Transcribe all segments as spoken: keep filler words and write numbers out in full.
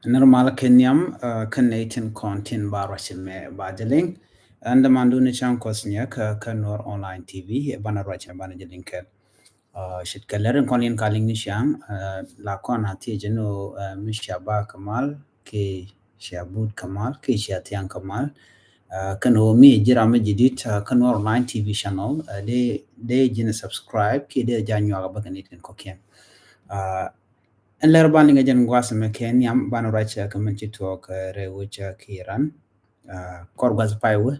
Nirmal kɛ nhiam, ɛ, kä nɛy tin kɔn tin ba ruac mɛ ba jɛ liŋ. Ɛn dämandun ni cäŋ Kuɔth Nyak kä, kä Nuɔr Online T V, ɛ banɛ ruac banɛ jɛ liŋ kɛl. Ɛ, ce̱tkɛ lɛr in kɔn in ka liŋ ni cäŋ, ɛ, la kɔn a thiec ni ɣöö, ɛ, mi cia ba kɛ mal, kiɛ cia but kɛ mal, kiɛ cia thiaŋ kɛ mal. Ɛ, kɛn ɣöö mi ji̱ ram mi ji̱ dit, ɛ, kä Nuɔr Online T V channel, ɛ, dee, dee ji̱n subscribe, kiɛ dee ja nyuak bä kɛ nɛy tin kɔ̱kiɛn. Ɛ, Ɛn lɛr ban liŋ ɛ jɛn gua̱a̱th mɛ kɛ nhiam banɛ ruac kɛ min ci tuɔɔk, ɛ, rɛy wec, ɛ, kɛ Iran. Ɛ, kɔr gua̱a̱th pay wee,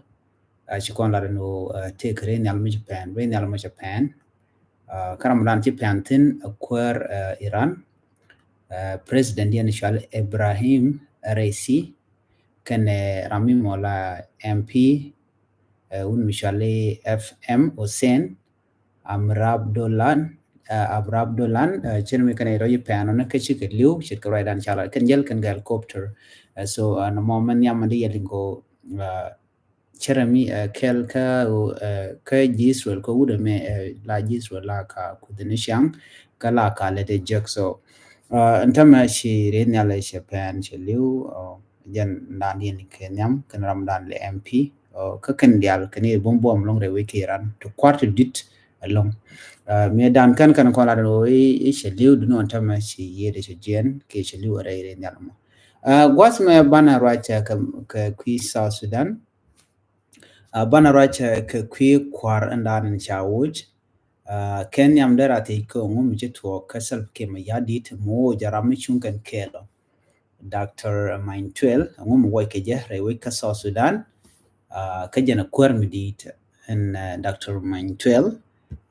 ɛ, ci kɔn lat ɛn ɣöö, ɛ, tëëkɛ rɛy nhial mi ci pɛn, rɛy nhial mi ci pɛn. Ɛ, kä ram dan ci pɛn thi̱n, ɛ, kuäär, ɛ, Iran. Ɛ, president diɛn cual Ibrahim Raisi, kɛnɛ ram mi mɔ la M P, ɛ, wun mi cual i̱ F M Hussein, Amrabdolan, ɛ, Amrabdolan, ɛ, cin mi kɛn rɔy pɛn ɔnɛ kä cikɛ li̱w, ce̱tkɛ ruacdan ca lat kɛn jäl kɛn kɛ helicopter. Ɛ, so, ɛ, nɔmɔ mɛn nhiam mɛn di yɛ liŋ kɛ ɣöö, ɛ, cɛrɛ mi, ɛ, kɛl kä, ɛ, kä ji̱ Israel kä wut ɛmɛ, ɛ, la ji̱ Israel la ka kuth ni ciaŋ kä la ka lɛ dee jek. So, ɛ, ɛn tämɛ ci rɛy nhial cɛ pɛn cɛ li̱w, ɛ, jɛn dan diɛn kɛ nhiam kɛn ram dan lɛ M P, ɛ, kä kɛn diaal kɛn i̱ buɔm buɔm lɔŋ rɛy wec kɛ Iran ti kua̱r ti dit ɛlɔŋ. Ɛ, mi dan kɛn kɛn kɔn lat ɛn ɣöö i̱, i̱ cɛ li̱w duni ɣän tämɛ ci yiëëdɛ cɛ jiɛn kiɛ cɛ li̱w rɛy rɛy nhial mɔ. Ɛ, gua̱a̱th mɛ banɛ ruac kɛ, kɛ kui̱ South Sudan. Ɛ, banɛ ruac kɛ kui̱ kua̱r ɛn dan in ca woc. Ɛ, kɛn nhiam dee ra thiec kɛ ŋu mi ci tuɔɔk kä Salva Kiir Mayardit mi woc ɛ ram mi cuŋ kɛn kɛɛl ɔ. Doctor Main Tuel, ŋu mi woc kɛ jɛ rɛy wec kä South Sudan, ɛ, kä jɛn ɛ kuäär mi di̱i̱t ɛn, ɛ, Doctor Main Tuel,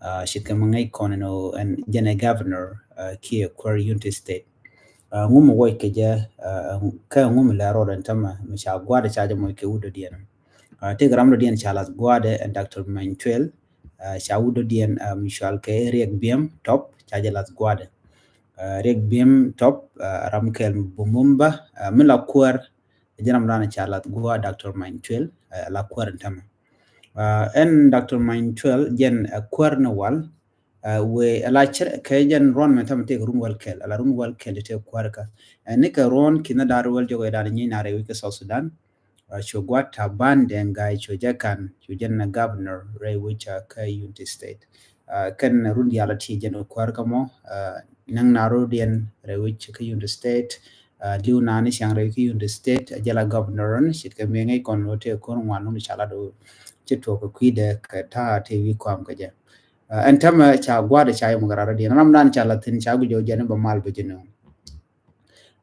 ɛ, ce̱tkɛ mi ŋäc kɔn ɛn ɣöö ɛn jɛn ɛ governor, ɛ, kiɛ kuäär Unity State. Ɛ, ŋu mi woc kɛ jɛ, ɛ, kä ŋu mi lɛ rɔɔd ɛn tämɛ mi ca gua̱a̱dɛ ca jɛ moc kɛ wut dɔ̱diɛn. Ɛ, tëëkɛ ram dɔ̱diɛn ca lath gua̱a̱dɛ ɛn Doctor Main Tuel, ɛ, ca wut dɔ̱diɛn, ɛ, mi cual kɛ Riek Biem Top ca jɛ lath gua̱a̱dɛ. Ɛ, Riek Biem Top, ɛ, ram kɛl mi bumumba, ɛ, mi la kuäär, jɛn ram dan ca lath gua̱a̱ Doctor Main Tuel, ɛ, la kuäär ɛn tämɛ. Ɛ, ɛn Doctor Main Tuel jɛn, ɛ, kuäär ni wal, ɛ, wee, ɛ, la cɛ kɛ jɛn ruɔ̱n mɛ tämɛ tëëkɛ run wäl kɛl, ɛ, la run wäl kɛl tëëkɛ kuäär kä. Ɛ, ni kɛ ruɔ̱n ki̱n ni da̱r wäl jɔk ɛ dan nyieny na rɛy wec kä South Sudan. Ɛ, cu gua̱a̱th Taban Deng Gai cu jɛ ka̱n, cu jɛn ɛ governor rɛy wec kä Unity State. Ɛ, kɛn run diaal ti jɛn kuäär kä mɔ, ɛ, näŋ na rɔɔdiɛn rɛy wec kä Unity State, ɛ, li̱w na ni ciaŋ rɛy kä Unity State, ɛ, jɛ la governor ni ce̱tkɛ mi ŋäc kɔn ɣöö tëë ko̱r ŋuan lɔŋ ca lat ɣöö ci tuɔɔk kɛ kui̱dɛ kɛ ta̱a̱ tëë wi̱i̱ kɔam kɛ jɛ. Ɛ, ɛn tämɛ ca gua̱a̱dɛ ca yom kɛ rat rɔ̱diɛn. Ram dan ca lath thi̱n ca guic ɣöö jɛn bɛ mal bɛ ji̱ nööŋ.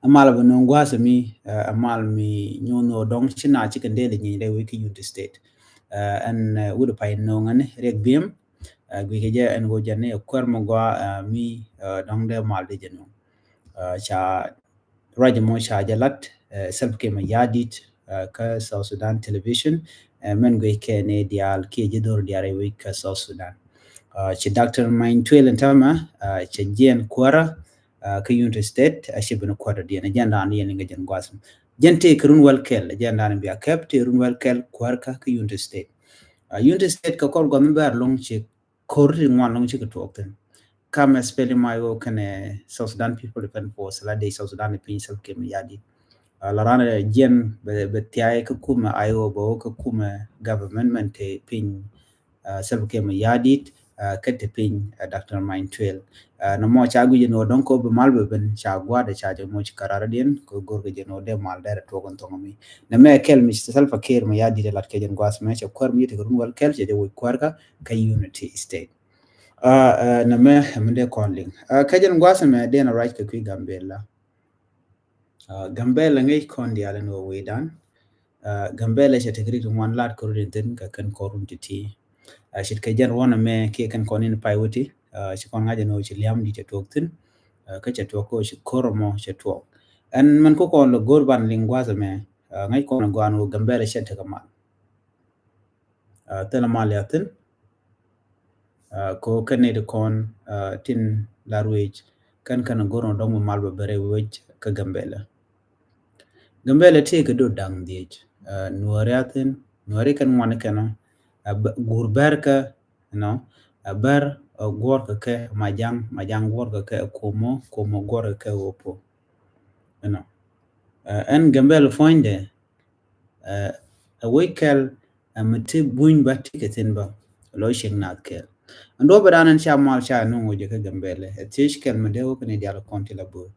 Ɛ mal bɛ nööŋ gua̱a̱th mi, ɛ, ɛ mal mi nyuɔ̱n ɣöö dɔ̱ŋ ci na ci kɛn dee lɛ nyieny rɛy wec kä Unity State. Ɛ, ɛn, ɛ, wut pay nööŋ ɛn Riek Biem, ɛ, guic kɛ jɛ ɛn ɣöö jɛn ni ɛ kuäär mi gɔaa, ɛ, mi, ɛ, dɔ̱ŋ dee mal dee jɛ nööŋ. Ɛ, ca ruac mɔ ca jɛ lat, ɛ, Salva Kiir Mayardit, ɛ, kä South Sudan Television, ɛ, mɛn guic kɛ ni diaal kiɛ ji̱ dhor diaal rɛy wec kä South Sudan. Ɛ, ci Doctor Main Tuel ɛn tämɛ, ɛ, cɛ jiɛn kuäärä, ɛ, kä Unity State, ɛ, ci ben kuäärä diɛn, ɛ, jɛn raan yɛn liŋ kɛ jɛn gua̱a̱th. Jɛn tëë kɛ run wäl kɛl, ɛ, jɛn raan bia kɛp tëë run wäl kɛl kuäärä kä Unity State. Ɛ, Unity State kɛ kɔr gua̱a̱th mi bɛr lɔŋ ci ko̱r ti ŋuan lɔŋ cikɛ tuɔɔk thi̱n. Kamɛ SPLM-IO kɛnɛ South Sudan People Defense Force la dee South Sudan piny Salva Kiir Mayardit. Ɛ, la ran ɛ jiɛn bɛ, bɛ thiay kä kumɛ I O bɛ wä kä kumɛ government mɛn te piny, ɛ, Salva Kiir Mayardit, ɛ, kä te piny, ɛ, Doctor Main Tuel. Ɛ, nɔmɔ ca guic ni wä dɔ̱ŋ kɛ wä bi mal bɛ ben ca gua̱a̱dɛ ca jɛ moc kɛ raradiɛn kɛ go̱r kɛ jɛ ni wä dee mal dɛrɛ tuɔk in thɔŋ mi. Nɛ mɛ kɛl mi Salva Kiir Mayardit ɛ lat kɛ jɛn gua̱a̱th mɛ cɛ kuäär mi tekɛ run wäl kɛl cɛ jɛ woc kuäär kä kä Unity State. Ɛ, ɛ, nɛ mɛ mi dee kɔn liŋ. Ɛ, kä jɛn gua̱a̱th mɛ dee na ruac kɛ kui̱ Gambela. Ɛ, Gambela ŋäc kɔn diaal in wä wecdan. Ɛ, Gambela cɛ tekɛ rik ti ŋuan lat kɛ run in thi̱n kɛ kɛn kɔn run ti̱ti̱. Ɛ, ce̱tkɛ jɛn ruɔ̱n ɛmɛ kiɛ kɛn kɔn in pay wä ti. Ɛ, ci kɔn ŋa̱c ɛn ɣöö ci liam di cɛ tuɔɔk thi̱n. Ɛ, kä cɛ tuɔɔk kä ci ko̱r ɛmɔ cɛ tuɔɔk. Ɛn mɛn kä kɔn lɛ go̱r ban liŋ gua̱a̱th ɛmɛ. Ɛ, ŋäc kɔn ɛ gɔaa ɛn ɣöö Gambela cɛ tekɛ mal. Ɛ, thilɛ mal ya thi̱n. Ɛ, ko kɛn ni ti kɔn, ɛ, tin la ruec kɛn kɛn go̱r ni dɔ̱ŋ mi mal bɛ bɛ rɛy wec kä Gambela. Gambela tëë kɛ dot da̱ŋ dhiec. Ɛ, Nuääri a thi̱n, Nuääri kɛn ŋuan kɛn ɔ. Ɛ, bɛ, guur bɛr kɛ, you know, ɛ, bɛr, ɛ, guɔr kɛ kɛ Majaŋ, Majaŋ guɔr kɛ kɛ Komo, Komo guɔr kɛ kɛ Opo. You know. Ɛn Gambɛl puɔ̱nydɛ ɛ wec kɛl ɛ mi ti buny bä ti kɛ thin bä lɔ ciek naath kɛl. Ɛn duɔ̱p ɛ dan ɛn ca mal ca nuŋ wec ɛ kä Gambɛl ɛ thiec kɛl mi dee wä kɛ ni dial kɔn ti la bo̱o̱r.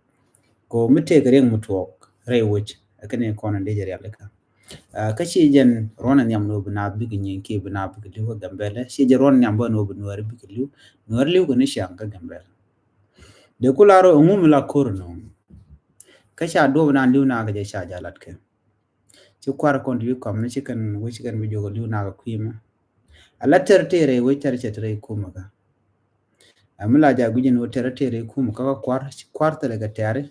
Ko mi tëëk riɛŋ mi tuɔɔk rɛy wec ɛ kɛ ni kɔn ɛn dee jɛ rial kä. Kä ci jɛn ruɔn ɛ nhiam ni wä bi naath bikɛ nyieny kiɛ bi naath bikɛ li̱w kä Gambɛl ɛ ci jɛn ruɔn ɛ nhiam bä ni wä bi nuääri bikɛ li̱w, nuääri li̱w kɛ ni ciaŋ kä Gambɛl. Dee ku lar ɔ ɛŋu mi la ko̱r nööŋ. Kä ca duɔp naan li̱w nakä jɛ ca jalat kɛ. Ci kuar kɔn ti bi kɔm ni ci kɛn wec ci kɛn bi jok li̱w nakä kui̱mä. Ala tɛr tɛr rɛy wec tɛr cɛ tɛr rɛy kumä kä. Ɛ mi la ja gui̱c ni wä tɛr tɛr rɛy kumä kä kuar, ci kuar thilɛ kɛ tɛri.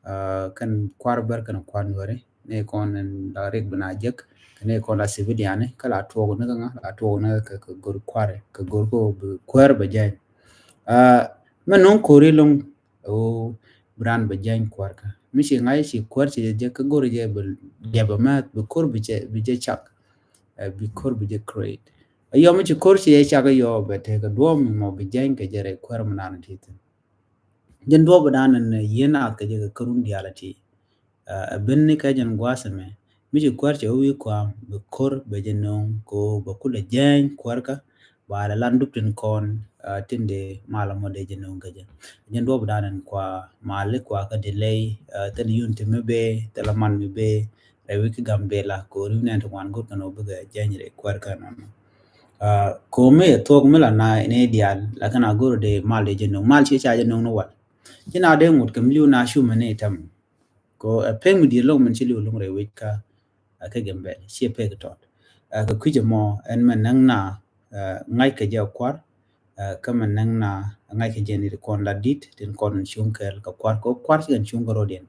Kɛn kuar bär kɛn kuar nuäri ni kɔn la rik bi na jek kɛn ni kɔn la civilian kä la tuɔk ni kä ŋa la tuɔk ni kä gor kuar kä gor ko bi kuar bɛ jany. Mɛ nuŋ kori luŋ o bi ran bɛ jany kuar kä mi ci ŋa̱c ci kuar ci jek kä gor jɛ bi jɛ bɛ mɛ bi kor bi jɛ bi jɛ cak. Bi kor bi jɛ create a yɔ mi ci kor ci jɛ cak yɔ bɛ tek a duɔm mɔ bi jany kɛ jɛ rɛ kuar mi nan ti thin. Jɛn duɔp dan ni yien a kɛ jɛ kɛ kärun dial a ti. Ɛ ben ni kɛ jɛn gua̱a̱th ɛmɛ mi ci kuäär cɛ wä wi̱i̱ kɔam bi ko̱r bɛ jɛ nöŋ ko bɛ kulɛ jɛny kuäärkä. Ba lɛ lan dup tin kɔn tin de mal mɔ dee jɛ nöŋ kä jɛ. Jɛn duɔp dan ni kua mal kua kä delay thil yun ti mi bee thil man mi bee rɛ wi̱i̱ ki Gambɛla ko riw nɛn ti ŋuan go̱r kɛn wä bikɛ jɛny rɛ kuäärkä nɔnɔ. Ko̱mi ɛ thuɔ̱k mi la na ni diaal lakin a go̱r dee mal dee jɛ nöŋ mal ci ca jɛ nöŋ ni wal. Ci na dee ŋut kɛ mi liw na cumɛ ni tɛm. Ko ɛ pek mi diet loŋ min ci liw loŋ rɛy wec ka ɛ kɛ Gambɛl ci ɛ pek tɔt. Ɛ kɛ kui̱c ɛmɔ ɛn mɛ näŋ na ɛ ŋa̱c kɛ jɛ kuar. Ɛ kä mɛ näŋ na ŋa̱c kɛ jɛ ni ti kɔn la dit tin kɔn in cuŋ kɛɛl kɛ kuar kɛ kuar ci kɛn cuŋ kɛ rɔdiɛn.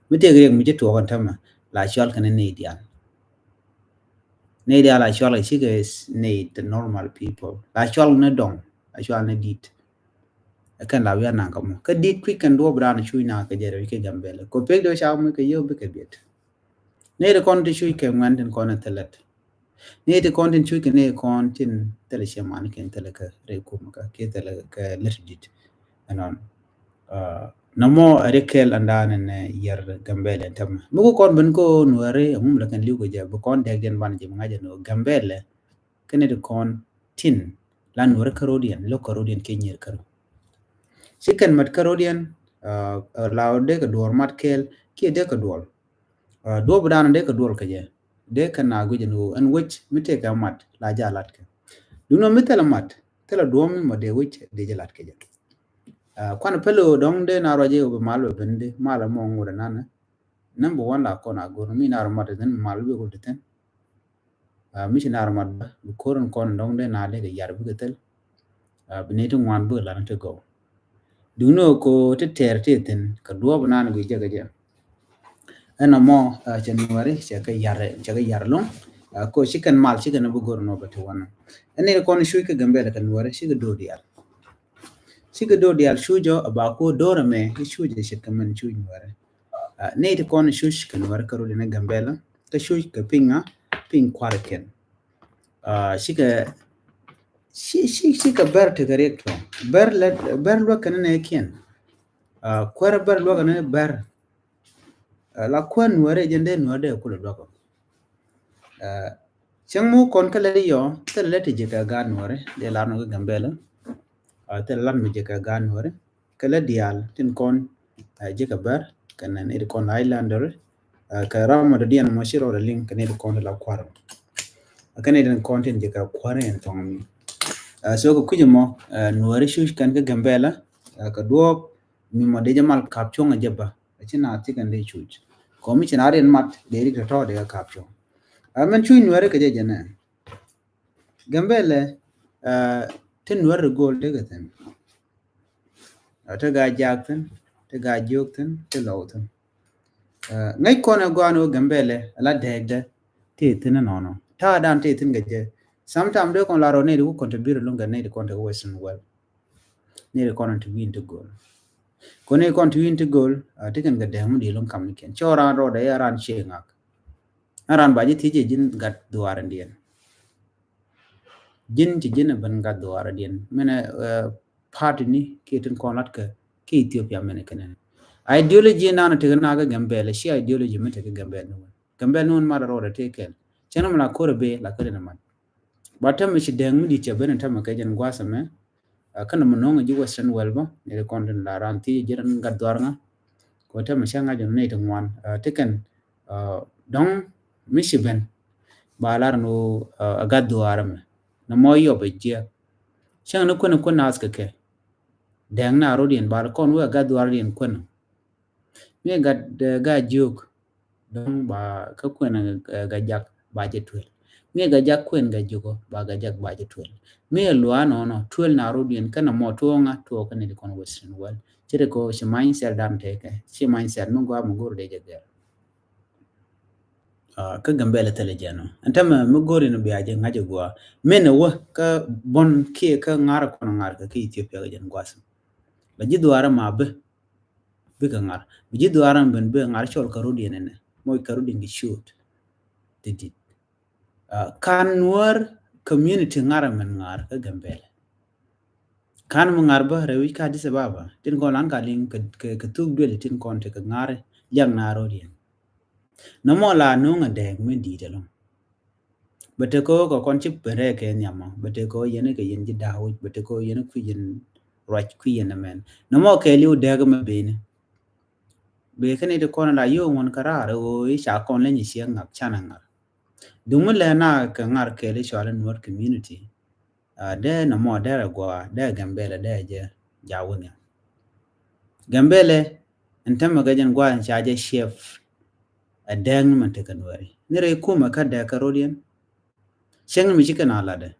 Mi tëëk riɛk mi ci tuɔɔk ɛn tämɛ la cual kɛn ni diaal. Ni diaal la cual kɛ ci kɛ ni the normal people la cual ni dɔŋ la cual ni dit. Ɛ kɛn la wian naŋ kä mɔ kä dit kui̱c kɛn duɔp ran cuc na kɛ jɛ rɛw kɛ Gambɛl ko pek dee ca mɔ kɛ yio̱w bikɛ biɛt. Ni ti kɔn ti cuc kɛ ŋuɛn tin kɔn thilɛ. Ni ti kɔn tin cuc kɛ ni kɔn tin thilɛ cɛ man kɛn thilɛ kɛ rɛy kum kä kɛ thilɛ kɛ lät dit. Ɛnɔn. Nɔmɔ ɛ ri kɛl ɛn dan ɛn yɛr Gambɛl ɛn tämɛ mi ku kɔn ben ko nuɛri ɛmum lɛ kɛn liw kɛ jɛ bi kɔn dɛk diɛn ban jɛ bi ŋa̱c ɛn Gambɛl. Kɛn ni ti kɔn tin la nuɔri kärodiɛn lo̱k kärodiɛn kɛ nyier kärɔ. Ci kɛn mat kärodiɛn la dee kɛ duɔr mat kɛɛl kiɛ dee kɛ duɔl. Duɔp dan dee kɛ duɔl kɛ jɛ dee kɛ na guic ɛn ɣöö ɛn wec mi tëëkɛ mat la ja lat kɛ. Duundɛ mi thilɛ mat thilɛ duɔm mi mɔ dee wec dee jɛ lat kɛ jɛ. Kuan pɛl ɣöö dɔ̱ŋ dee na ruac ɣöö bi mal bɛ ben dee mal mɔ ŋot ɛnan. Number one la kɔn a go̱r mi na ruac mat thin mal bi go̱r thin. Mi ci na ruac mat bä bi ko̱r in kɔn dɔ̱ŋ dee na dee kɛ yar bikɛ thil. Bi ni ti ŋuan bikɛ lan ti gɔw. Duŋni ko ti tɛɛr ti thin kɛ duɔɔp nan bi jɛ kɛ jɛ. Ɛn ɛmɔ cɛ nuɔri cɛ kɛ yar cɛ kɛ yar loŋ. Ko ci kɛn mal ci kɛn bi go̱r nɔ bɛ ti wanɔ. Ɛn ni kɔn cuc kɛ Gambɛl kɛ nuɔri ci kɛ do̱r dial. Ci kɛ do̱r dial cuc jɔ a ba ko do̱r ɛmɛ ci cuc jɛ cɛ kɛ mɛn cuc nuɔri. Ni ti kɔn cuc kɛ nuɔri kɛ ruli ni Gambɛl kä cuc kɛ piny ŋa piny kuar kɛn. Cikɛ ci ci cikɛ bɛr tekɛ riɛk tuɔ̱ŋ bɛr lɛ bɛr luäk kɛn nɛ kiɛn. Kuɛr bɛr luäk kɛn bɛr. La kuɛn nuɛrɛ jɛn dee nuɛrɛ dee kulɛ luäk. Cäŋ mu kɔn kä lɛ yɔ thilɛ lɛ ti jɛ kɛ gaat nuɛrɛ dee lar nɔ kɛ Gambɛl. Thilɛ lar mi jɛ kɛ gaat nuɛrɛ. Kɛ lɛ diaal tin kɔn jɛ kɛ bɛr kɛ nɛn it kɔn Islander. Kɛ ram mɔ dɔ̱diɛn mɔ ci rɔɔdɛ liŋ kɛ nɛn it kɔn la kuar. Kɛ nɛn it kɔn tin jɛ kɛ kuar in tɔŋ mi. So kɛ kui̱c mɔ nuɔri cuc kɛn kɛ Gambɛl kɛ duɔɔp mi mɔ dee jɛ mal kap cuɔ̱ŋ a jɛ ba. Ci na thikɛn dee cuc kɔmi ci na rin mat dee rik tɔtɔ dee kɛ kap cuɔ̱ŋ. Mɛn cuc nuɔri kɛ jɛ jɛ nɛ. Gambɛl ti nuɔri go̱o̱l dee kɛ thin. Ti gaa jak thin ti gaa jiök thin ti lɔw thin. Ŋäc kɔn ɛ gɔaa ni wä Gambɛl ɛ la dɛɛkdɛ ti thin nɔnɔ ta̱a̱ dan ti thin kɛ jɛ. Sometimes dee kɔn la rɔ ni di wä contribute luŋ kɛ ni di kɔn ti wä Western world. Ni di kɔn ti wi̱i̱n ti go̱o̱l. Kɔn ni kɔn ti wi̱i̱n ti go̱o̱l ti kɛn kɛ dɛɛk mi di luŋ kam ni kɛn cɔ ran rɔ dɛ ya ran cie ŋak. Ran ba ji̱ thiec ji̱n gat dhuaar in diɛn. Ji̱n ci ji̱n ben gat dhuaar in diɛn mɛnɛ. Party ni kiɛ tin kɔn lat kɛ ki Ethiopia mɛnɛ kɛnɛ. Ideology nan tekɛ na kä Gambɛl, ci ideology mi tekɛ Gambɛl ni wun. Gambɛl ni wun mat rɔɔdɛ tëë kɛl. Cɛn mi la kor bee la kor ni mat. Ba tämɛ ci dɛŋ mi dit cɛ ben tämɛ kɛ jɛn gua̱a̱th ɛmɛ. Kä nɔmɔ no̱o̱ŋ ji̱ Western world bä ni ri kɔn tin la ran thi ji̱ ran gat dhuar ŋa. Kɔ tämɛ cɛ ŋa̱c jɔn ni ti ŋuan ti kɛn dɔ̱ŋ mi ci ben. Ba lar ni a gat dhuar ɛmɛ nɔmɔ yɔp ɛ jiɛ. Cäŋ ni kuän kuän nath kɛ kɛ dɛŋ na rot yɛn bal kɔn wee a gat dhuar yɛn kuän. Mi gat gat jiök dɔ̱ŋ ba kä kuɛn Gajak ba jɛ tuel. Mi Gajak kuɛn Gajiökɔ ba Gajak ba jɛ tuel. Mi lua̱a̱ nɔnɔ tuel na rot yɛn kä nɔmɔ tuɔɔŋa tuɔɔk kä ni di kɔn Western world. Ci ri kɔ ci mindset dan tekɛ ci mindset mi gɔaa mi go̱r dee jɛ gɛr. Kä Gambɛl thilɛ jɛn ɔ ɛn tämɛ mi go̱r in bia jɛ ŋa̱c ɛ gua̱a̱. Min ɛ wä kä bɔn kiɛ kä ŋa̱r kɔn ŋa̱r kä kä Ethiopia kä jɛn gua̱a̱. La ji̱ dhuaarä ma bi bikɛ ŋa̱r bi ji̱ dhuaarä ben bikɛ ŋa̱r cɔl kä rot yɛn ɛnɛ moc kä rot yɛn kɛ ciöt. Ti dit kan Nuäär community ŋa̱r ɛmɛn ŋa̱r kä Gambɛl. Kan mi ŋa̱r bä rɛw wi̱c kä Addis Ababa tin kɔn lan ka liŋ kɛ thuk duel tin kɔn tekɛ ŋa̱r liak na rot yɛn. Nɔmɔ la no̱o̱ŋ a dɛɛk mi di̱i̱t ɛlɔ̱ŋ. Bɛ tekɛ ɣöö kɛ kɔn ci pɛn rɛɛ kɛ nhiamɔ bɛ tekɛ ɣöö yɛn kɛ yɛn ji̱ da̱a̱k wi̱c bɛ tekɛ ɣöö yɛn kui̱ yɛn ruac kui̱ yɛn ɛmɛn. Nɔmɔ kɛɛliw dɛɛk mɛ beni. Bee kɛn iti kɔn la yio̱o̱ ŋuɔ̱n kä raar ɣöö i̱ ca kɔn leny i̱ ciɛ ŋa̱k canɛ ŋa̱r. Duŋ mi lɛ na kɛ ŋa̱r kɛɛli cɔal in Nuäär community. Dee nɔmɔ dee rɛ gua̱a̱ dee Gambɛlɛ dee jɛ ja̱ wä nhiam. Gambɛlɛ ɛn tämɛ kɛ jɛn gua̱a̱ in ca jɛ ciɛp. Ɛ dɛɛŋ ni mɛn tekɛ Nuääri ni rɛy kumɛ kä dɛɛk kä rot yɛn. Cäŋ mi ci kɛn a latdɛ.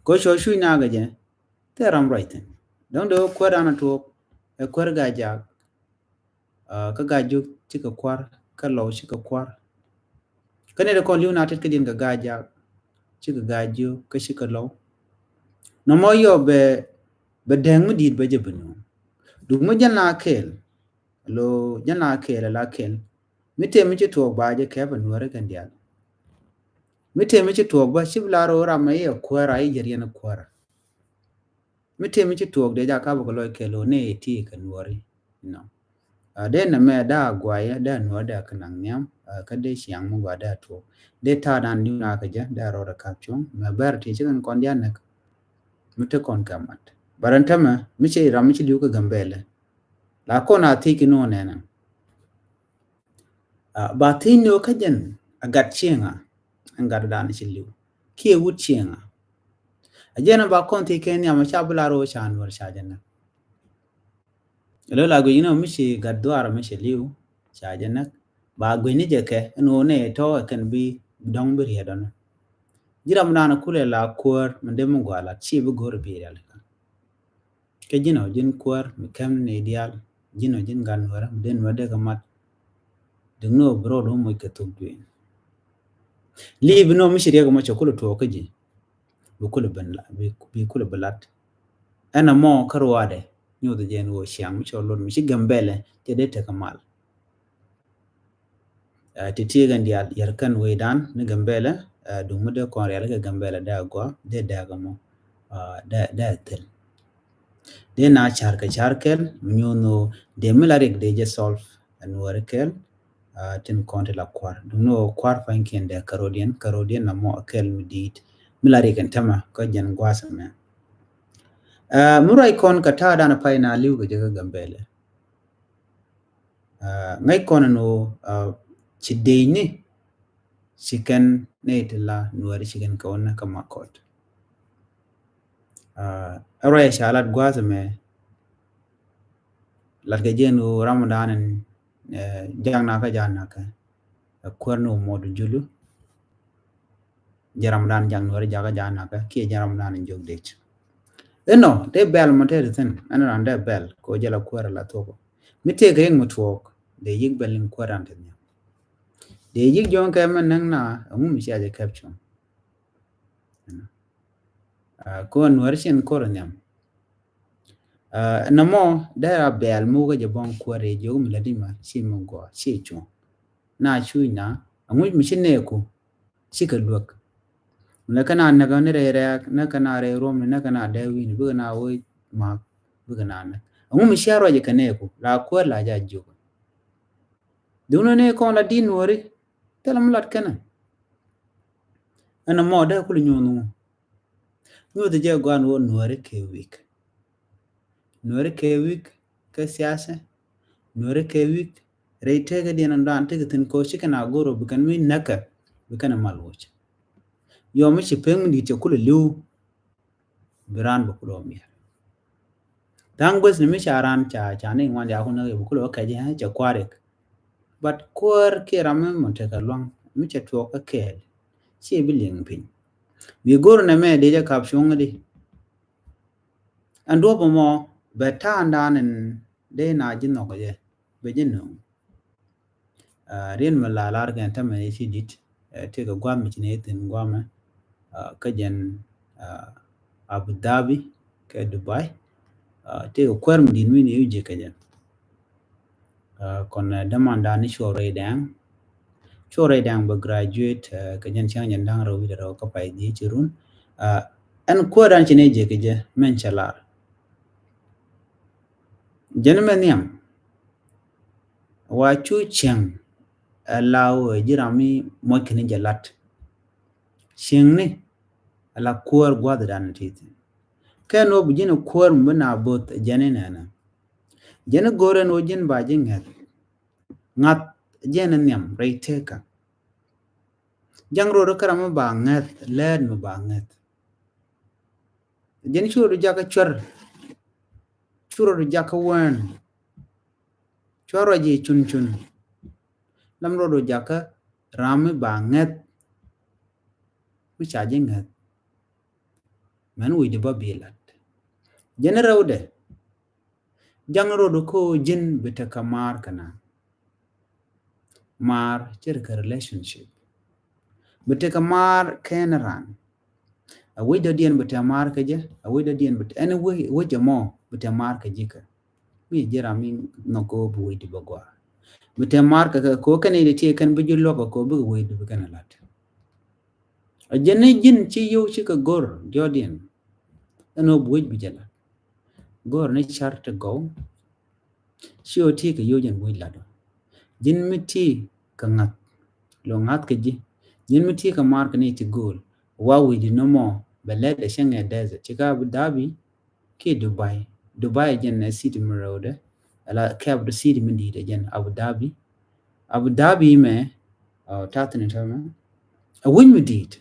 Kɔ cuɔ cuc nakä jɛ thil ram ruac thi̱n. Dɔ̱ŋ dee wä kuäär an a tuɔɔk ɛ kuäär Gajak. Kä Gajiök cikɛ kua̱r kä Lɔw cikɛ kua̱r. Kä ni dee kɔn li̱w na tet kä diɛn kɛ Gajak cikɛ Gajiök kä cikɛ Lɔw. Nɔmɔ yɔ bɛ bɛ dɛɛŋ mi di̱i̱t bɛ jɛ bi nuɔ̱ɔ̱ŋ. Duk mi jɛn la kɛɛl lo jɛn la kɛɛl la kɛɛl. Mi tëë mi ci tuɔɔk ba jɛ kɛp a Nuääri kɛn diaal. Mi tëë mi ci tuɔɔk ba ci bi la ro̱o̱ ram a i̱ a kuäär a i̱ jɛ riɛn a kuäär. Mi tëë mi ci tuɔɔk dee ja kap kɛ lɔc kɛɛl lo nee ti kɛ Nuääri. Nɔ dee nɛ mɛ daa guayɛ daa Nuääri daa kɛ naŋ nhiam. Kä dee ciaŋ mi gua daa tuɔɔk dee ta̱a̱ dan diun a kɛ jɛ daa rɔɔd a kap cuɔ̱ŋ mɛ bɛr ti ci kɛn kɔn diaal näk. Mi te kɔn kɛ mat ba rɛn tämɛ mi ci ram mi ci li̱w kɛ Gambɛlɛ. La kɔn a thiec ki nuɔ nɛnɛ. Ba thiec ni wä kä jɛn a gat cieŋa. Ɛn gat dan ci li̱w kiɛ wut cieŋa. A jɛn ba kɔn thiec kɛ nhiam ca bi la ro̱o̱ ca Nuäär ca jɛ näk. Lo la guic ni wä mi ci gat dhuaar mi ci li̱w ca jɛ näk. Ba guic ni jɛ kɛ ɛn wä ni tɔ̱ ɛ kɛn bi dɔ̱ŋ bi riɛt ɔn. Ji̱ ram dan kulɛ la kuäär mi dee mi gua lat ci bi go̱r bi riɛl kä. Kä ji̱n ɔ ji̱n kuäär mi kɛm ni diaal ji̱n ɔ ji̱n gat Nuäärä mi den wä dee kä mat. Duk ni ɔ bi rɔɔd wä moc kɛ thuk duëën. Li̱i̱ bi ni ɔ mi ci riɛk mɔ cɛ kulɛ tuɔɔk kä ji̱. Bi kulɛ ben la bi kulɛ bi lat. Ɛn ɛmɔ kä ruaadɛ nyoth jɛ ɛn ɣöö ciaŋ mi cɔ lot mi ci Gambɛlɛ cɛ dee tekɛ mal. Ti tiek ɛn diaal yɛr kɛn wecdan ni Gambɛlɛ. Duŋ mi dee kɔn rial kɛ Gambɛlɛ dee agua dee dɛɛk ɛmɔ. Dee dee thil dee na car kɛ car kɛl mi nyuun ɣöö dee mi la rik dee jɛ solve ɛn wääri kɛl. Tin kɔn ti la kuar duŋ ni ɣöö kuar pa̱nykiɛn dee kärodiɛn kärodiɛn na mɔ kɛl mi di̱i̱t mi la rik ɛn tämɛ kä jɛn gua̱a̱th ɛmɛ. Mi ruac kɔn kɛ ta̱a̱ dan pay na li̱w kɛ jɛ kä Gambɛlɛ. Ŋäc kɔn ɛn ɣöö ci dec ni ci kɛn nɛy ti la Nuääri ci kɛn kɛ wä nɛ kä Makɔt. Ɛ ruac ca lat gua̱a̱th ɛmɛ lat kɛ jɛ ɛn ɣöö ram dan ɛn jak nakä jak nakä. Ɛ kuäär ni wä mɔt julu. Jɛ ram dan jak Nuääri jakä jak nakä kiɛ jɛ ram dan jiök dec. Inɔ dee bɛl mɔ te ti thin ɛn ran dee bɛl kɛ wä jɛ la kuäär la thok. Mi tëëkɛ riŋ mi tuɔɔk dee yik bɛl in kuäär ran te nhiam. Dee yik jɔ̱ɔ̱ŋ kɛ mɛ näŋ na ɛŋu mi cia jɛ kɛp cuɔ̱ŋ. Kɛ wä Nuääri cin kor nhiam. Nɔmɔ dee ra bɛl mi wä kä jɛ bɔŋ kuäär rɛy jiök mi la di ma ci mi gɔaa ci cuɔ̱ŋ. Na cuc na ɛŋu mi ci nɛɛku. Cikɛ luäk. Nɛ kɛn a näk ni rɛy rɛɛk nɛ kɛn a rɛy ruɔm ni nɛ kɛn a dee wi̱i̱ni bikɛ na wee ma̱a̱k bikɛ na näk. Ɛŋu mi cia ruac kɛ nɛɛku la kuäär la ja jiök. Duundɛ ni kɔn la di̱t nuɔ̱ɔ̱ri thilɛ mi lat kɛnɛ. Ɛn ɛmɔ dee kul nyuɔ̱th ŋu. Nyuɔ̱th jɛ guan wä nuɔ̱ɔ̱ri kɛ wi̱i̱k. Nuɔ̱ɔ̱ri kɛ wi̱i̱k kɛ siasa. Nuɔ̱ɔ̱ri kɛ wi̱i̱k rɛy tëëkädiɛn ɛn dɔ̱a̱n tekɛ thi̱n kɛ ɣöö ci kɛn a go̱r ɔ bi kɛn mi näkɛ bi kɛn ɛ mal woc. Yɔ mi ci pek mi di̱i̱t cɛ kulɛ li̱w. Bi raan bɛ kulɛ ɔ miɛr. Tha̱a̱ŋ guäth ni mi ca raan ca ca ni ŋuan diaal kun näk yɛ bi kulɛ ɔ kɛc ɛ cɛ kua̱r yɛ kɛ. But kuäär kiɛ ram mi mɔ tekɛ luaŋ mi cɛ tuɔɔk kä kɛɛl ci bi liŋ piny. Bi go̱r nɛmɛ dee jɛ kap cuɔ̱ŋ di. Ɛn duɔ̱p ɛmɔ bɛ ta̱a̱ ɛn daan ɛn dee na ji̱ nhɔk jɛ bɛ ji̱ nööŋ. Riɛn mi la lar kɛn tämɛ ni ci di̱t, tekɛ guam mi ci ni thi̱n guamɛ kä jɛn Abu Dhabi kɛ Dubai. Tekɛ kuɛr mi di̱t mi ni ji̱ kɛ jɛn. Kɔn dämandan ni cuɔ rɛy dɛŋ. Cuɔ rɛy dɛŋ bɛ graduate kɛ jɛn cäŋ jɛn da̱ŋ rɛw wi̱cdɛ rɛw kä pay dhiec ci run. Ɛn kuɛrdan ci ni ji̱ kɛ jɛ mɛn cɛ lar. Jɛn mɛ nhiam. Wa cu cieŋ ɛ la wee ji̱ ram mi moc kini jɛ lat. Cieŋni ɛ la kuäär gua̱thdan ti thi̱n. Kɛn wä bi ji̱n kuäär mi bi na bo̱th jɛn inɛnɛ. Jɛn go̱rɛ ni wä ji̱n ba ji̱ ŋɛth. Ŋa̱th jɛn nhiam rɛy tekä. Ja̱ŋ rot kä ram mi ba ŋɛth lɛɛt mi ba ŋɛth. Jɛn cu rot jakä cuɛr. Cu rot jakä wään. Cuɛr rɔ ji̱ cun cun. Lam rot jakä ram mi ba ŋɛth. Mi ca ji̱ ŋɛth. Mɛn wi̱c di bä bi lat. Jɛn rɛwdɛ. Ja̱ŋ rot kä ji̱n bi tekɛ maar kɛ na. Maar cɛ ri kɛ relationship. Bi tekɛ maar kɛn ran. A wec dɔ̱diɛn bi tekɛ maar kɛ jɛ, a wec dɔ̱diɛn bi tekɛ, ɛn wec, wec ɛmɔ bi tekɛ maar kɛ ji̱ kɛ. Mi ji̱ ram mi nhɔk kɛ bi wec di bä gɔaa. Bi tekɛ maar kɛ kɛ, kɛ kɛn i̱ di tiɛ kɛn bi ji̱ luɔk kɛ kɛ bi wec di bi kɛn lat. A jɛn ni ji̱n ci yio̱w ci kɛ go̱r diɔ̱diɛn. Ɛn ɣöö bi wec bi jɛ lat. Go̱r ni car ti gɔw. Ci ɣöö ti kɛ yio̱w jɛn bi wec lat ɔ. Ji̱n mi ti kɛ ŋa̱th. Lo ŋa̱th kɛ ji̱. Ji̱n mi ti kɛ maar kɛ ni ti go̱o̱l. Wa wi̱i̱ di nɔmɔ bɛ lɛt ɛ cäŋ ɛ desert. Ci ka Abu Dhabi. Kiɛ Dubai. Dubai jɛn ɛ city mi rɛwdɛ. Ala capital city mi di̱i̱t ɛ jɛn Abu Dhabi. Abu Dhabi mɛ, ɔ, ta̱thi̱n tɔmɛ. A wi̱ny mi di̱i̱t.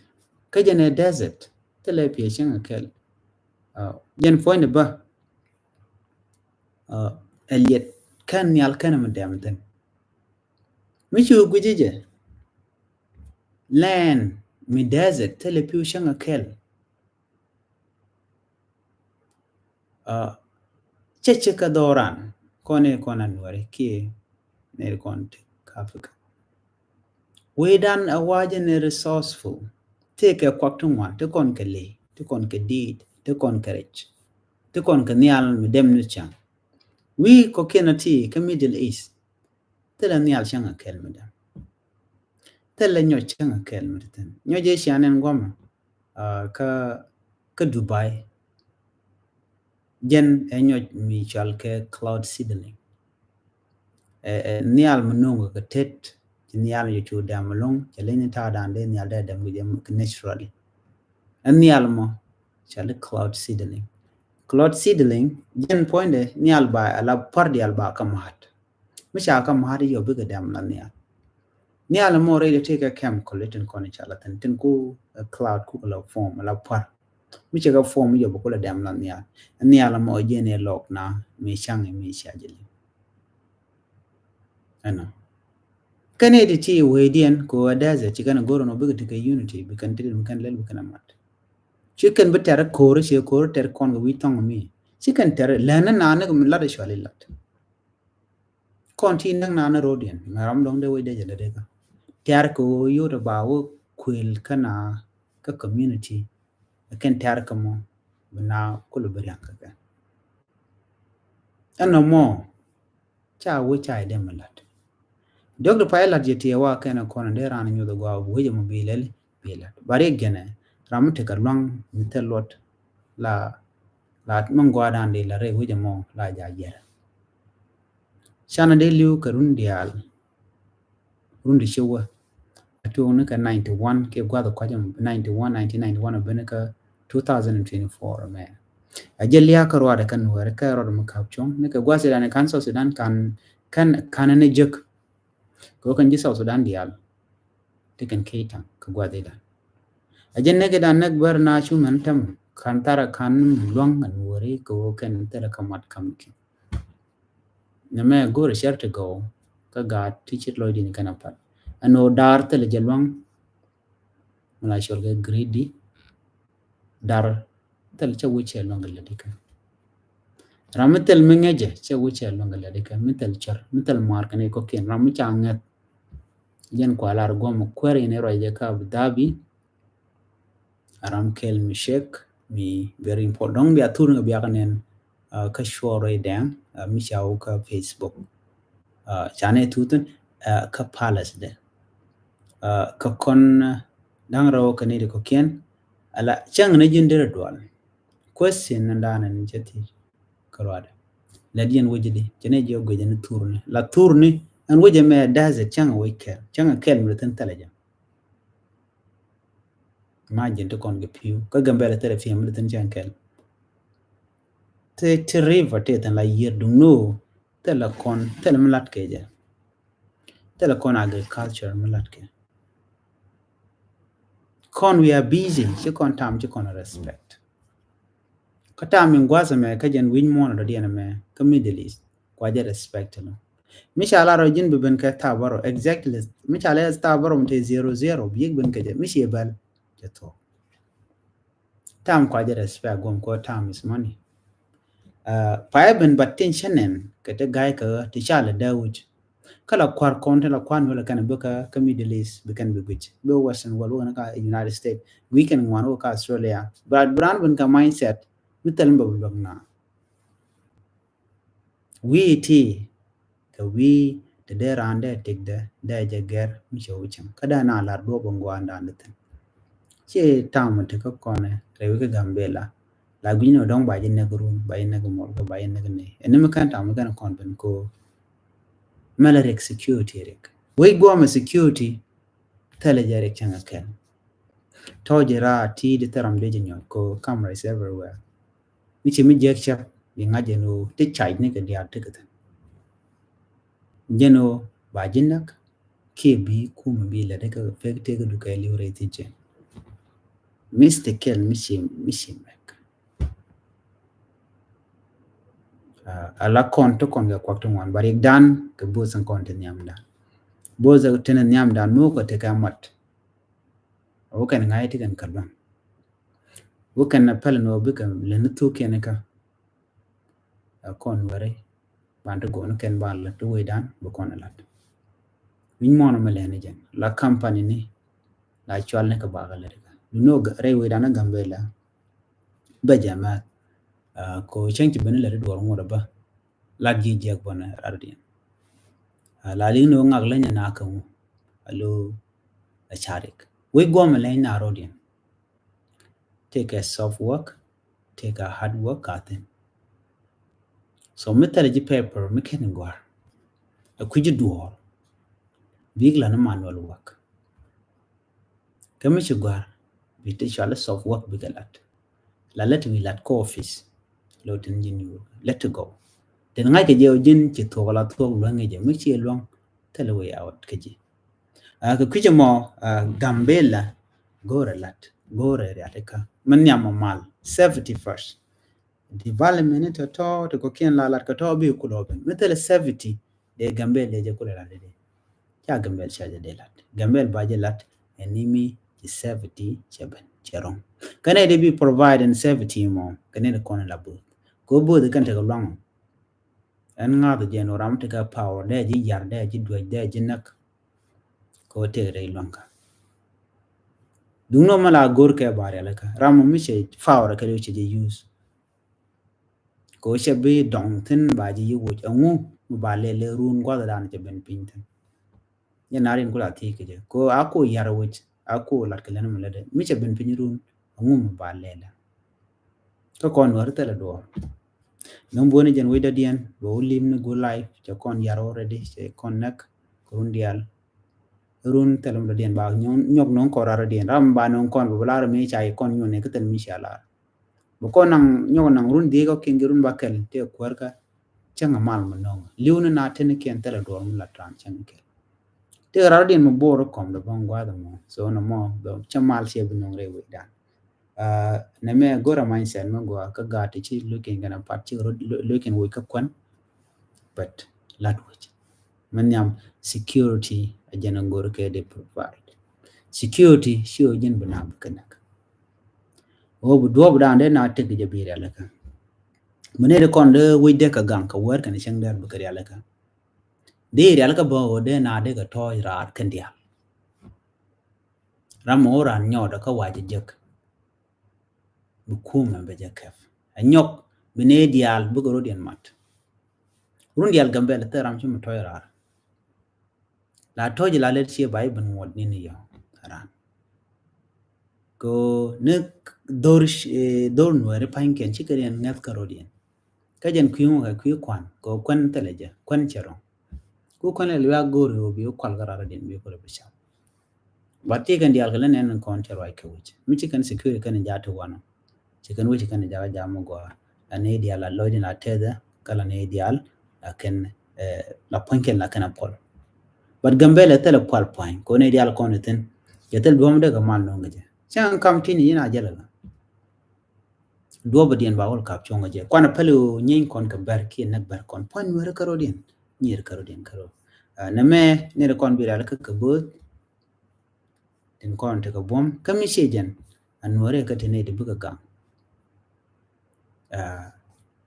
Kä jɛn ɛ desert. Thilɛ piɛ cäŋ a kɛl. Ɔ, jɛn puɔ̱ny ni bä. Ɔ, ɛ liɛt kɛn nhial kɛn mi dɛm thi̱n. Mi cu gui̱ci jɛ. Land mi desert. Thilɛ piɛ cäŋ a kɛl. Ɔ, cɛ cɛ kä dhɔran kɔn i̱ kɔn a nuɔri kiɛ nɛri kɔn ti kä Africa. Wecdan a wacɛ ni resourceful. Ti kɛ kuak ti ŋuan, ti kɔn kɛ ley, ti kɔn kɛ diit, ti kɔn kɛ rɛc, ti kɔn kɛ nhial mi dɛm ni cäŋ. Wi̱i̱ kɔkiɛn a ti kä Middle East. Thilɛ nhial cäŋ a kɛl mi dɛm. Thilɛ nyɔc cäŋ a kɛl mi dɛm. Nyɔc ɛ cian ɛn guamɛ, kä, kä Dubai. Jɛn ɛ nyɔc mi cɔal kɛ cloud seedling. Ɛ, ɛ, nhial mi no̱o̱ŋ kɛ tet, ci nhial yɛ cu dɛm lo̱ŋ, cɛ leny ta̱a̱ da̱a̱n dee nhial dee dɛm kɛ jɛ naturally. Ɛ nhial mɔ, cɔal i̱ cloud seedling. Cloud seedling, jɛn puɔ̱nydɛ nhial ba, ala pua̱r diaal ba kä ma̱a̱t. Mi ca kä ma̱a̱t yɔ bikɛ dɛm la nhial. Nhial mɔ rɛy dee tëë kɛ chemical tin kɔn ca la thin, tin ku, ɛ, cloud ku la form, la pua̱r. Mi cɛ kɛ form yɔ bi ku la dɛm la nhial. Nhial mɔ jɛn ɛ lɔk na, mi caŋ mi ca jɛ liŋ. Ɛnɔ. Kɛn ɛ ti ti wecdiɛn ko ɛ desert, ci kɛn ɛ go̱r ɛnɔ bikɛ ti kɛ unity, bi kɛn ti mi kɛn lɛl bi kɛn ɛ mat. Ci kɛn bi tɛr ko̱r, ci ko̱r tɛr kɔn kɛ wi̱c thɔŋ mi. Ci kɛn tɛr lɛn ni naan ni kɛ mi lat ɛ cuali lat. Kɔn ti näk naan ni ro̱diɛn, mɛ ram dɔ̱ŋ dee wec dee jɛ lät ɛ kä. Tɛr kɛ ɣöö yot ɛ ba wä kuël kä na kä community. Ɛ kɛn tɛr kɛ mɔ, bi na kulɛ bi riaŋ kɛ kɛ. Ɛnɔ mɔ, ca wec ca idɛ mi lat. Diɔk di pay lat jɛ tiɛ wa kɛn kɔn dee ran nyuth gɔaa wec mɔ bi lɛl bi lat. Ba riɛk jɛnɛ ram mi tekɛ luaŋ mi thil luɔt la, la mi gɔaa dan di la rɛy wec mɔ la ja jɛr. Canɛ dee li̱w kɛ run diaal, run ti ci wä. A tuɔɔk ni kɛ ninety one kɛ gua̱th kɔc ɛmɔ, ninety one, nineteen ninety one a ben kɛ two thousand and twenty four mɛ. A jɛ lia̱a̱ kä ruaadɛ kɛ Nuɛɛri kɛ rɔɔdɛ mi ka̱p cuɔ̱ŋ ni kɛ gua̱th Sudan, ka̱n South Sudan ka̱n, ka̱n, ka̱n ni jek. Kɛ ɣöö kɛn ji̱ South Sudan diaal ti kɛn key ta̱ŋ kɛ gua̱th i̱dan. A jɛ näk i̱dan näk bär na cu mɛn tɛm ka̱n tharɛ ka̱n luäŋ ɛn weri kɛ ɣöö kɛn thilɛ kä mat ka̱m ki̱n. Nɛmɛ go̱o̱rɛ cär ti gɔw kä gaat ti ce̱t lɔcdiɛn kɛn a pat. Ɛn ɣöö da̱r thilɛ jɛ luäŋ. Mi la cɔl kɛ greedy. Da̱r thil cɛ wec cɛ luäŋ kɛ lätdi kɛ. Ram mi thil mi ŋäcɛ cɛ wec cɛ luäŋ kɛ lätdi kɛ. Mi thil cär, mi thil mar kɛn i̱ kɔkiɛn, ram mi ca ŋäth. Jɛn kua lar guɔm kuɛr in i̱ ruac jɛ kä Abu Dhabi. A ram kɛl mi cek mi very important. Dɔ̱ŋ bia thur ni kɛ biak nɛn, uh, kä cuɔr rɛy dɛŋ, uh, mi ca wä kä Facebook. Uh, canɛ thuthin, uh, kä palace dɛ. Uh, kä kɔn, uh, da̱ŋ rɛw kɛ ni di kɔkiɛn. Ala cäŋ ni ji̱n derɛ dual. Question ni da̱a̱n ni cɛ thi kä ruadɛ. La diɛn wecɛ di cɛ ni jiɛ guecɛ ni thurni. La thurni ɛn wecɛ mɛ desert cäŋ wec kɛl. Cäŋ kɛl mi di thin thɛlɛ jɛ. Imagine ti kɔn kɛ pi̱w kä Gambɛla thilɛ pi̱w mi di thin cäŋ kɛl. Ti, ti river ti thin la yier duŋ no. Thilɛ kɔn, thilɛ mi lat kɛ jɛ. Thilɛ kɔn agriculture mi lat kɛ. Kɔn we are busy, ci kɔn tam, ci kɔn respect. Kä tam in gua̱th ɛmɛ kä jɛn wi̱ny muɔ̱ɔ̱n dɔ̱diɛn ɛmɛ kä Middle East kua jɛ respect lɔ. Mi ca lar ɔ ji̱n bi ben kɛ thaap bärɔ, exactly. Mi ca lɛ thaap bärɔ mi te zero zero bi yik ben kɛ jɛ mi ci bɛl jɛ thuɔ̱k. Tam kua jɛ respect guɔm kɔ, time is money. Uh, pa ɛ ben ba tin cɛ nɛn kɛ ti ga̱y kɛ ɣä ti ca lɛ dee wi̱c. Kä la kua̱r kɔn ti la kua̱r ni wä la kɛn bi kä, kä Middle East bi kɛn bi guic, bi Western world, wä kɛn kä United States, wi̱i̱ kɛn ŋuan wä kä Australia. But bi raan ben kä mindset mi thil mi bɛ bi luäk na. Wi̱i̱ ti kɛ wi̱i̱ ti dee raan dee tik dee, dee jɛ gɛr mi cɛ wä cäŋ. Kä dee na lar duɔ̱ɔ̱p in gua̱a̱n daan di thin. Ci tam ti kä kɔn rɛwi kä Gambela. La gui̱n ni dɔ̱ŋ ba ji̱ näk run, ba ji̱ näk mɔl, ba ji̱ näk ni. Ɛn ni mi kɛn tam mi kɛn kɔn ben ko. Mɛlɛ rik security rik. Wec guɔmɛ security, thilɛ jɛ rik cäŋ a kɛn. Tɔ̱ ji̱ raa ti di thil ram dee ji̱ nyɔt ko, cameras everywhere. Mi ci mi jiɛk cäp, bi ŋa̱c jɛn ɣöö ti cac ni kɛ diaal ti kɛ thi̱n. Jɛn ɣöö ba ji̱ näk, kiɛ bi kumɛ bi lät kɛ pek tëëk du kɛ li̱w rɛy thi̱n cɛ. Mistake kɛl mi ci, mi ci mɛk. Ah, ala kɔn ti kɔn kɛ kuak ti ŋuan, ba rik dan kɛ bo̱o̱th in kɔn ti nhiam dan. Bo̱o̱th ti ni nhiam dan mi wä kɔ ti kɛ mat. Wä kɛn ŋa̱c ti kɛn kɛ luaŋ. Wä kɛn na pɛl ni wä bikɛ lɛ ni thuk kɛn kä. A kɔn wɛrɛ ban ti gɔn kɛn ban lät ti wecdan bi kɔn lät. Wi̱ny mɔnɔ mi lɛni jɛn la company ni la cual ni kɛ bakɛ lät kä. Duno rɛy wecdan a Gambela. Bɛ jɛ mɛ, ah, ko cɛŋ ci ben lät ti duɔr ŋuɔt bä. Lat ji̱ jiɛk bɔnɛ rar diɛn. Ah, la liŋ ni wä ŋak lɛ nyɛ na kä ŋu. Alo a carik. Wec guɔmɛ lɛ na ro diɛn. Tëëkɛ soft work, tëëkɛ hard work ka thi̱n. So mi thilɛ ji̱ paper mi ken gɔ̱a̱r. Ɛ kui̱ ji̱ duɔ̱ɔ̱r. Bik la ni manual work. Kä mi ci gɔ̱a̱r bi ti cual soft work bikɛ lat. La lät wi̱i̱ lat kä office. Lo tin ji̱n yur lät ti gɔw. Tin ŋa̱ckɛ jɛ ɔ ji̱n ci thuɔk la thuɔk luäŋ jɛ mi ci luäŋ thilɛ way out kä ji̱. Ah, kɛ kui̱c ɛmɔ, ah, Gambela go̱o̱rɛ lat, go̱o̱rɛ rialikä. Min nhiam ɔ mal, safety first. Development ni tɔ̱tɔ̱ ti kɔ̱kiɛn la lat kɛ tɔ̱ bi kulɔ ben. Mi thilɛ safety dee Gambela dee jɛ kulɛ lat dee. Ca Gambela ca jɛ dee lat. Gambela ba jɛ lat ɛn ni mi ci safety cɛ ben cɛ rɔŋ. Kɛnɛ dee bi provide ɛn safety mɔ kɛnɛ dee kɔn la both. Kɛ both kɛn tekɛ luaŋ. Ɛn ŋa̱th jɛ ni ram tekɛ power dee ji̱ yar dee ji̱ duec dee ji̱ näk. Kɛ wä tëë rɛy luaŋkä. Duŋni mɛ la go̱r kɛ ba rialikä. Ram mi cɛ power kɛ dee cɛ jɛ use. Kɛ wä cɛ bi dɔŋ thi̱n ba ji̱ yi woc ɛŋu mi ba lɛl lɛ run gua̱th dan cɛ ben piny thi̱n. Jɛ na rin ku la thiec kɛ jɛ. Kɛ wä a ko yar woc a ko lat kɛ lɛn mi lɛ dɛ. Mi cɛ ben piny run ɛŋu mi ba lɛl lɛ. Kä kɔn wä ri thilɛ duɔɔr. Nɔŋ buɔ̱ni jɛn wec dɔ̱diɛn bɛ wä lim ni good life, cɛ kɔn yar already, cɛ kɔn näk kɛ run diaal. Run thilɛ mi dɔ̱diɛn ba nyɔk, nyɔk nɔŋ kɔn rar dɔ̱diɛn. Ram ba nɔŋ kɔn bɛ bɛ lar mi ca yi kɔn nyuɔn ni kä thil mi cia lar. Bɛ kɔn naŋ nyɔk naŋ run dhiec kɔ̱kiɛn kɛ run ba kɛl tëë kuäärkä. Cäŋ a mal mi nɔŋ li̱w ni na teni kiɛn thilɛ duɔr mi la tran cäŋ kɛl. Tëë rar dɔ̱diɛn mi bor kɔm dɔ bä gua̱a̱th mɔ. So nɔmɔ bɛ cä mal ciɛ bi nɔŋ rɛy wecdan. Nɛmɛ go̱rɛ mindset mi gɔaa kä gaat ti ci looking kɛnɛ pat ci looking wec kä kuän. But lat wec mi nhiam security a jɛn a go̱r kɛ di provide. Security ci ɔ jɛn bi na bi kɛ näk. Ɔ bi duɔp dan dee na tek jɛ bi rialikä. Mi ne di kɔn dee wec dee kɛ gaŋ kɛ wɛr kɛnɛ cäŋ dee bi kɛ rialikä. Dee rialikä bä ɔ dee na dee kɛ tɔɔc raar kɛn diaal. Ram mi wä ran nyɔɔdɛ kä wac jek. Bi kumɛ bɛ jɛ kɛp. Ɛ nyɔk bi nee diaal bikɛ rɔ̱diɛn mat. Run diaal Gambɛl thil ram ci mi tɔc raar. La tɔc la lɛt cie ba i̱ ben ŋuɔt ni ni yɔ ran. Ko ni dhor, eh, dhor nuɛri pa̱nykiɛn cikɛ riɛn ŋɛth kä rɔ̱diɛn. Kä jɛn kui̱ ŋukä kui̱ kuan kɛ kuan thilɛ jɛ kuan cɛ rɔ̱ŋ. Ku kuan lɛ luak go̱o̱r yo̱o̱ bi kual kä rar din bi kulɛ bi cam. But ti kɛn diaal kɛ lɛ nɛn kɔn cɛ ruac kɛ wi̱c mi ci kɛn security kɛn jaat ti wanɔ. Ci kɛn wi̱c kɛn jaat jaat mi gɔaa. La ni diaal la lɔcdin la tɛthɛ kä la ni diaal la kɛn, eh, la puɔ̱ny kɛn la kɛn a puɔl. But Gambɛl ɛ thilɛ pual puany kɛ ni diaal kɔn ithin. Cɛ thil duɔm dee kɛ mal nɔŋ kɛ jɛ cɛŋ kam tini yin a jɛlɛ la. Duɔpɛ diɛn ba wal kap cuɔŋ jɛ kuan a pɛli o nyiny kɔn kɛ bɛr kiɛ näk bɛr kɔn puan nuɛri kärɔ diɛn. Nyir kärɔ diɛn kärɔ. Nɛ mɛ ni ri kɔn bi ral kä kɛ both. Tin kɔn ti kɛ buɔm kä mi cie jɛn a nuɛri kä ti ni ti bikɛ gaŋ.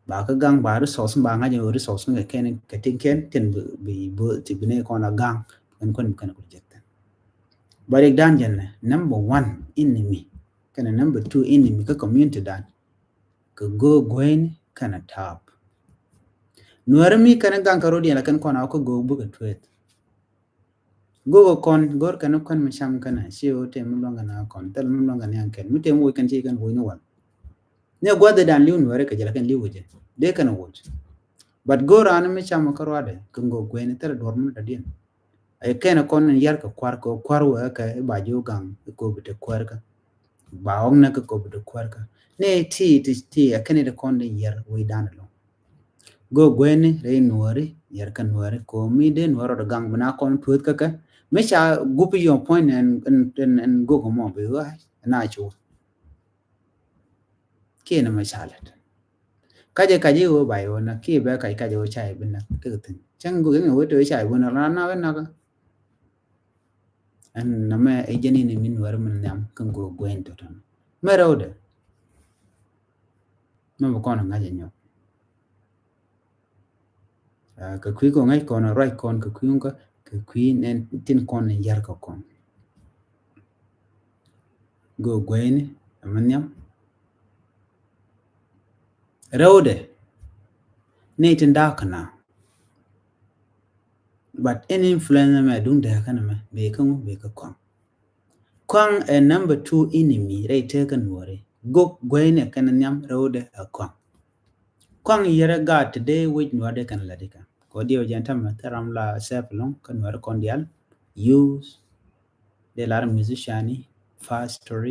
Ba kä gaŋ ba resource ba ŋa̱c resource ŋɛ kɛn kɛ tin kɛn tin bi bi ti bi ni kɔn a gaŋ kɛn kɔn bi kɛn kɔ jɛ thin. Ba rik dan jɛn nɛ number one enemy kɛn number two enemy kä community dan. Kɛ go̱o̱k gueyni kɛnɛ ta̱a̱p. Nuɛri mi kɛnɛ gaŋ kɛ rɔ̱diɛn la kɛn kɔn a wä kä go̱o̱k bikɛ tueeth. Go̱o̱k kɔn go̱o̱r kɛnɛ kuɛn mi cam kɛnɛ ci wä tɛm mi luɔ̱ŋ kɛnɛ kɔn thil mi luɔ̱ŋ kɛnɛ yan kɛn mi tɛm woc kɛn ci kɛn woc ni wal. Ni gua̱th dan li̱w nuɛri kɛ jɛ la kɛn li̱w kɛ jɛ dee kɛnɛ woc. But go̱o̱r an mi cam kä ruadɛ kɛ go̱o̱k gueyni thil duɔr mi dɔ̱diɛn. Ɛ kɛn kɔn in yar kɛ kuar kɛ kuar wɛ kɛ iba ji̱ gaŋ iko bi te kuar kä. Ba ɔŋ nɛ kɛ ko bi te kuar kä. Ni ti ti ti ɛ kɛn in kɔn in yar wɛ dan lo. Go gueni rɛ nuɔri yar kɛ nuɔri ko mi de nuɔri ɔ gaŋ bi na kɔn tuɔth kä kɛ. Mi ca gup yɔ puɔ̱ny ɛn ɛn ɛn go kɛ mɔ bi wä na cu. Kiɛ ni mɛ ca lɛt. Kacɛ kacɛ wä bay wä na kiɛ bɛ kac kacɛ wä cay bi na kɛ thin cɛŋ gu kɛ wä te wä cay wä na na wä na ka. Ɛn na mɛ ɛ jɛn in min wär min nyam kɛ gu gwen to tɔn mɛ rɛw de. Mɛ bɛ kɔn ŋa̱c ɛ nyɔk. Kɛ kui̱ kɔ ŋäc kɔn ruac kɔn kɛ kui̱ ŋukä kɛ kui̱ nɛn tin kɔn ni yar kɛ kɔn. Go gueyni ɛmɛ nhiam. Rɛwdɛ ni tin dak kɛ na. But ɛn influence mɛ duŋ dee kɛn mɛ bee kä ŋu bee kä kɔn. Kɔaŋ ɛ number two enemy rɛy tëë kä nuɔri. Gok gueyni kɛn nhiam rɛwdɛ ɛ kɔaŋ. Kɔaŋ yɛrɛ gaat ti dee wec nuɔri kɛn la dikɛ. Kɔ diɛ wec jɛn tämɛ thil ram la sɛp lɔŋ kä nuɔri kɔn dial. Use dee lar musician ni, pastor,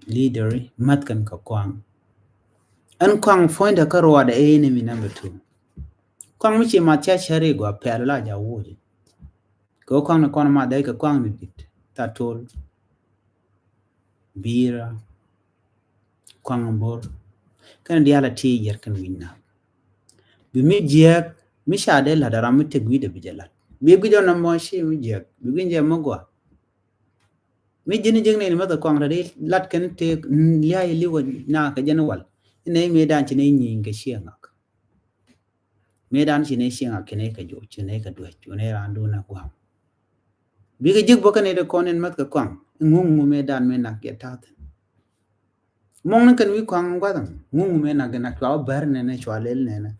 leader, math kɛn kä kɔaŋ. Ɛn kɔaŋ puɔ̱nydɛ kä ruɔdɛ ɛ enemy number two. Kɔaŋ mi ci math ca cɛri gua pɛl la ja wuɔdi. Kɛ kɔaŋ ni kɔn math dee kɛ kɔaŋ ni dit. Thatol. Bira. Kɔaŋ bor. Kɛn dial a ti yɛr kɛn wi̱ny na. Bi mi jiɛk mi ca dee lat a ram mi tek wi̱dɛ bi jɛ lat. Bi guic ɔn a mɔ ci mi jiɛk bi guic jɛ mi gua. Mi ji̱n ji̱n ni mɛth a kɔaŋ rɛ di lat kɛn tek liay liwä na kɛ jɛn wal. Inɛ mi dan ci ni nyieny kɛ ciɛ ŋak. Mëë dan ci nɛ cieŋ a kinɛ kɛ juɔc ci nɛ kɛ duec ci nɛ ran dun a guam. Bikɛ jik bä kɛ nɛ de kɔn in mäth kɛ kɔaŋ in ŋuŋ ŋu mëë dan mëë nak yɛ tath. Mɔŋ ni kɛn wi̱i̱ kɔaŋ guath in ŋuŋ ŋu mëë nak yɛ nak cua wä bär nɛnɛ cua lel nɛnɛ.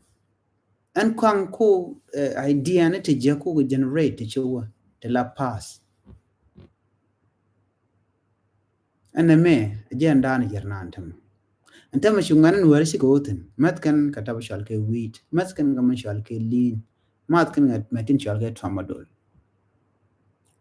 Ɛn kɔaŋ ku idea ni ti jiɛ ku kɛ generate ti ci wä ti la pass. Ɛn ɛmɛ jiɛn da̱a̱n yɛr naan tämɛ. Ɛn tämɛ ci ŋuɛ̈ni Nuääri cikɛ wä thi̱n. Mäth kɛn kɛ tap cɔal kɛ wheat. Mäth kɛn kɛ mi cɔal kɛ lean. Math kɛn kɛ mɛ tin cɔal kɛ tramadol.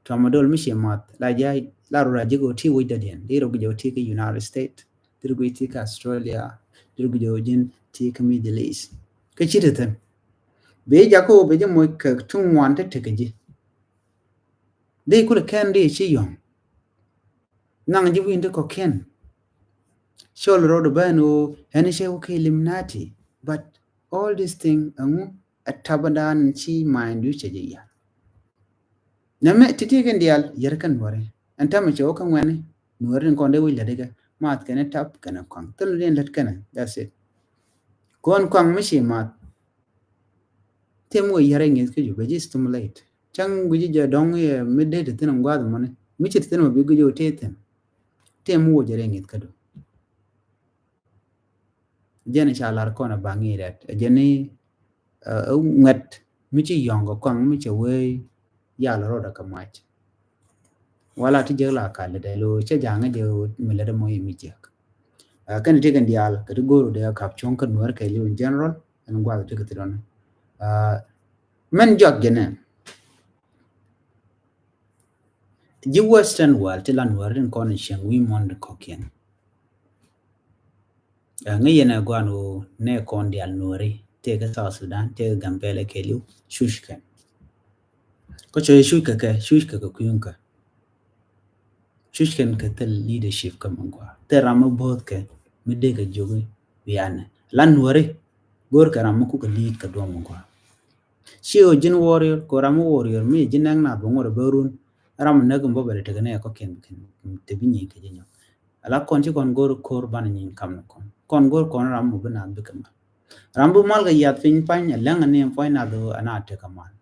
Tramadol mi ci math la jɛ la rɔ ra jɛ kɛ wä ti wec dɔ̱diɛn. Di rɔ guic jɛ wä ti kɛ United States. Di rɔ guic ti kɛ Australia. Di rɔ guic jɛ wä ji̱n ti kɛ Middle East. Kɛ ci ti thi̱n. Bi jakä wä bi jɛ moc kɛ ti ŋuan ti tekɛ ji̱. Di kulɛ kɛn di ci yɔ̱ŋ. Naŋ ji̱ wi̱i̱n ti kɔ̱kiɛn. Cɔl rɔɔd bɛn ɣöö ɛn cɛ wä kɛ Illuminati. But all this thing ɛŋu ɛ tabadan ci mind du cɛ jɛ yar. Nɛmɛ ti̱ti̱ kɛn diaal yɛr kɛn Nuääri. Ɛn tamɛ cɛ wä kɛ ŋuɛ̈ni Nuääri ni kɔn dee wi̱c lät ikɛ math kɛn tap kɛn kɔaŋ. Thil ni dee lät kɛn, that's it. Kɔn kɔaŋ mi ci math. Tim wä yɛr iŋith kä ju bɛ ji̱ stimulate. Cäŋ guici jɛ dɔ̱ŋ yɛ mi dee ti thi̱n in gua̱a̱th mɔni. Mi ci ti thi̱n mɔ bi guici wä tëë thi̱n. Tim wä jɛ rɛ iŋith kä du. Jɛn ca lar kɔn a baŋ i̱ rɛt. Jɛn i̱ ŋuɛt mi ci yɔ̱ŋ kɛ kɔaŋ mi cɛ wee yal rɔɔdɛ kɛ mac. Wala ti jek la kal dɛ lo cɛ jaŋ jɛ mi lɛ dɛ mɔ i̱ mi jek. Kɛn ti kɛn diaal kɛ ti go̱o̱r dɛ kap cuɔ̱ŋ kä Nuäär kɛ liw in general ɛn guath ti kɛ ti dɔn. Mɛn jɔak jɛ nɛ ji̱ Western world ti la Nuäär tin kɔn in cieŋ wi̱i̱ muɔ̱n di kɔ̱kiɛn. Ŋäc yɛn ɛ guan ɣöö nɛ kɔn diaal Nuääri tëëkɛ South Sudan tëëkɛ Gambɛla kɛ liw cuc kɛn. Kä cuc kɛ kɛ cuc kɛ kɛ kui̱ŋ kɛ cuc kɛn kɛ thil leadership kɛ mi gɔaa. Thil ram mi bo̱o̱th kɛ mi dee kɛ jiök i̱ wianɛ la Nuääri go̱o̱r kɛ ram mi kukɛ lead kɛ duɔ̱m mi gɔaa. Ci ɣöö ji̱n warrior kɛ ram mi warrior mi ji̱ nɛk naath bɛ ŋuɔ̱t ɛ bä run ram mi näk mi bä bɛ lɛ tekɛ nɛ kɔ̱kiɛn bi kɛn te bi nyieny kɛ ji̱ nyɔk. Ala kɔn ci kɔn go̱o̱r ko̱r banɛ nyieny kam ni kɔn kɔn go̱o̱r kɔn ram mi bi naath bikɛ mal. Ram bi mal kɛ yath piny pany ɛ lɛŋ ɛ ni ɛn puɔ̱ny naath ɣöö ɛ naath tekɛ mal.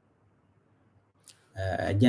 Ɛ